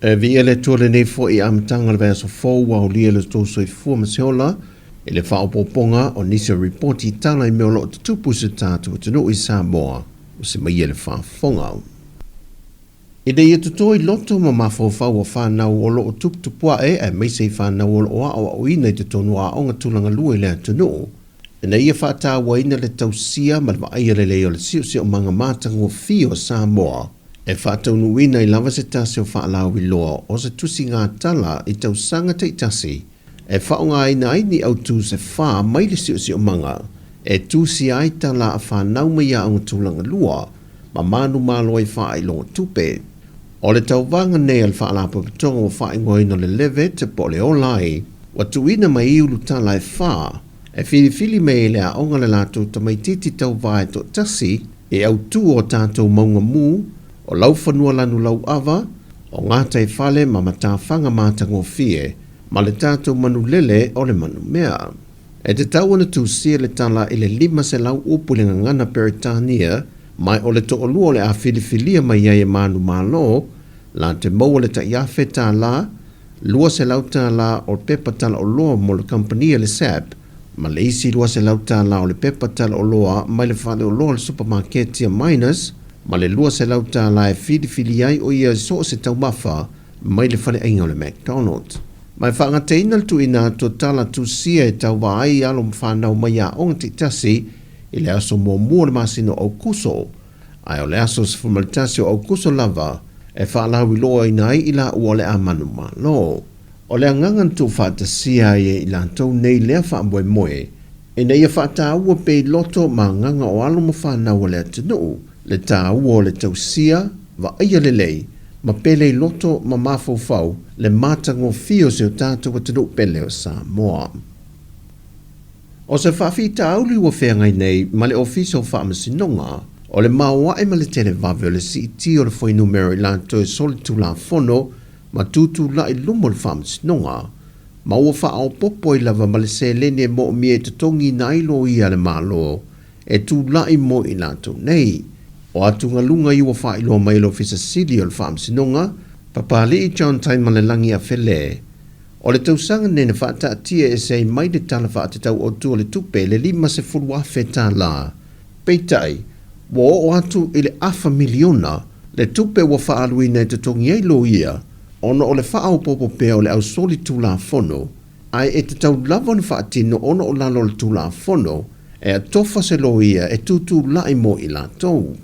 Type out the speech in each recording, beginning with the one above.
E viia le Atua lenei foi i amataga o le vaiaso fou ua aulia le tou soifua ma se ola i le faaopoopoga o nisi o ripoti i tala i mea o lo o tutupu i se tatou atunuu i Samoa ua semaia le faafofoga. Ina ia toto i loto ma mafaufau o fanau o lo o tuputupuae aemaise i fanau o lo o aoaoina i totonu o aoga tulaga lua i le atunuu, ina ia faatauaina le tausia ma le vaaia lelei o le siosiomaga matagofie o Samoa, e faataunuuina ai lava se tasi o faalauiloa o se tusiga tala i tausaga taitasi e faaaogaina ai ni autū se fā mai le siosiomaga e tusia ai tala a fanau mai aoga tulaga lua ma manumalo ai faailoga tupe. O le tauvaga nei a le Faalapotopotoga ua faaigoaina o le LEVET po o le Ola ai, ua tuuina mai i ulutala e fā e filifili mai ai le aoga le latou tamaitiiti tauvā e toatasi e autū o tatou mauga mū, o laufanua lanu lauava, o gataifale ma matafaga matagofie, ma le tatou manulele o le manumea. E tatau ona tusia le tala i le 500 upu i le gagana Peretania, ma o le toalua o le a filifilia mai ai e manumalo, la te maua le tai $1,000, $200 o pepa talaoloa mo le kamupani a le SAP, ma le isi $200 o le pepa talaoloa mai le faleoloa o le supamaketi a Miners, ma le $200 e filifili ai o ia so o se taumafa mai le faleaiga o le McDonald's. Ma e faagataina le tuuina atu o tala tusia e tauva ai alo ma fanau mai aoga taitasi i le aso muamua o le masina o Aokuso, ae o le aso 11 o Aokuso lava e faalauiloaina ai i laua o le a manumalo. O le agaga na tuufaatasia ai e i latou nei lea faamoemoe, ina ia faataua pea i loto ma agaga o alo ma fanau a le atunuu le taua o le tausia, vaaia lelei, ma pele i loto ma mafaufau le matagofie o si o tatou atunuu pele o Samoa. O se faafitauli ua feagai nei ma le Ofisa o Faamasinoga, o le maoae ma le televave o le siitia o le fuainumera i latou e solitulafono ma tutulai luma o le Faamasinoga, ma ua faaopoopo ai lava ma le seleni e moomia e totogiina ai loia a le Malo e tulai mo i latou nei. O atugaluga ia ua faailoa mai e le Ofisa Sili o le Faamasinoga, Papalii John Taimalelagi Afele, o le tausaga nei na faataatia ese ai mai le Tala Faatatau Autu o le Tupe le $50,000. Peitai, ua oo atu i le afa miliona le tupe ua faaaluina e totogi ai loia ona o le faaopoopo pea o le ausoli tulafono, ae e tatau lava ona faatino ona o lalo o le tulafono e atofa se loia e tutulai mo i latou.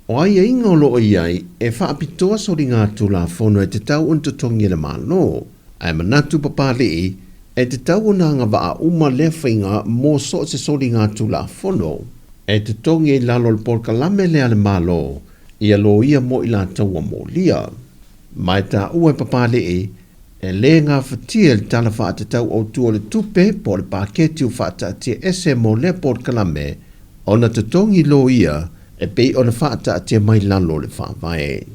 O aiaiga o lo o i ai e faapitoa soliga tulafono e tatau ona totogi e le Malo, ae manatu Papalii e tatau ona agavaa uma lea faiga mo so o se soliga tulafono e totogi i lalo o le polokalame lea a le Malo ia loia mo i latou ua molia. Ma e taua e Papalii e lē gafatia le Tala Faatatau Autu o le Tupe po o le paketi ua faataatia ese mo lea polokalame ona totogi loia e pei ona faataatia mai lalo o le Faavae.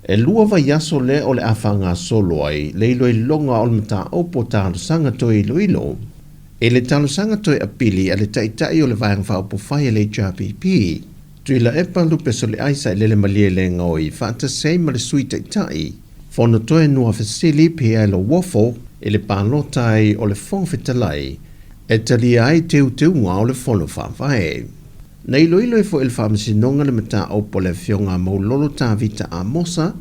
E lua vaiaso lea o le a faagasolo ai le iloiloga o le mataupu o talosaga toe iloilo i le talosaga toe apili a le Taitai o le Vaega Faaupufai a le HRPP, Tuilaepa Lupesoliai Sailele Malielegaoi faatasi ai ma le Sui Taitai, Fonotoe Nuafesili Pierre Lauofo i le palota ai o le Fofoga Fetalai e talia ai teuteuga o le Fono Faavae. Na iloilo ai foi e le Faamasinoga le mataupu a le Afioga a Maulolo Tavita Amosa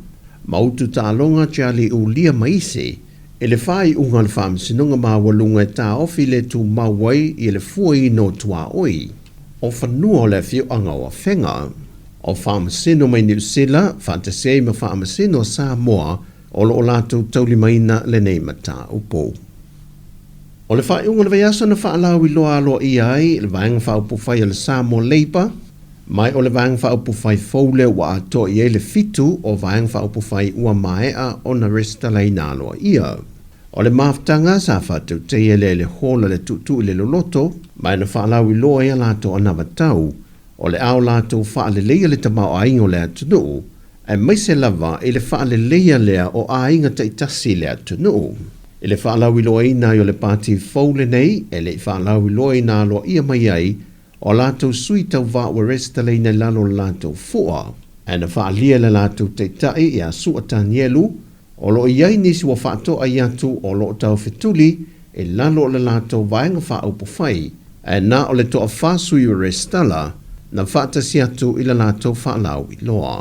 ma Utu Taaloga Charlie Ulia ma isi i le faaiuga a le Faamasinoga Maualuga e taofi le tumau ai i le fuaina o tuaoi o fanua o le afioaga o Afega. O Faamasino mai Niu Sila faatasi ai ma Faamasino o Samoa o lo o latou taulimaina lenei mataupu. O le faaiuga o le vaiaso na faalauiloa aloaia ai le Vaega Faaupufai a le Samoa Labour, ma o le Vaega Faaupufai fou lea ua atoa i ai le fitu o Vaega Faaupufai ua maea ona resitalaina aloaia. O le mafutaga sa faatautaia lea i le hall a le Tuutuu i le Loloto, ma na faalauiloa ai a latou anavatau o le a o latou faaleleia le tamaoaiga o le atunuu, aemaise lava i le faaleleia lea o aiga taitasi i le atunuu. I le faalauiloaina ai o le pati fou lenei, e le i faalauiloaina aloaia mai ai o latou sui tauvā ua resitalaina i lalo o le latou fua. Ae na faaalia e le latou taitai ia Su'a Tanielu, o lo o i ai nisi ua faatoai atu o lo o taufetuli i lalo o le latou Vaega Faaupufai, ae na o le toafa sui o resitala na faatasi atu i le latou faalauiloa.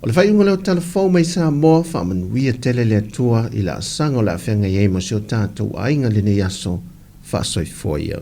O le faaiuga lea o Tala Fou mai Samoa, faamanuia tele le Atua i laasaga o le a feagai ai ma si o tatou aiga i lenei aso. Faasoifua ia.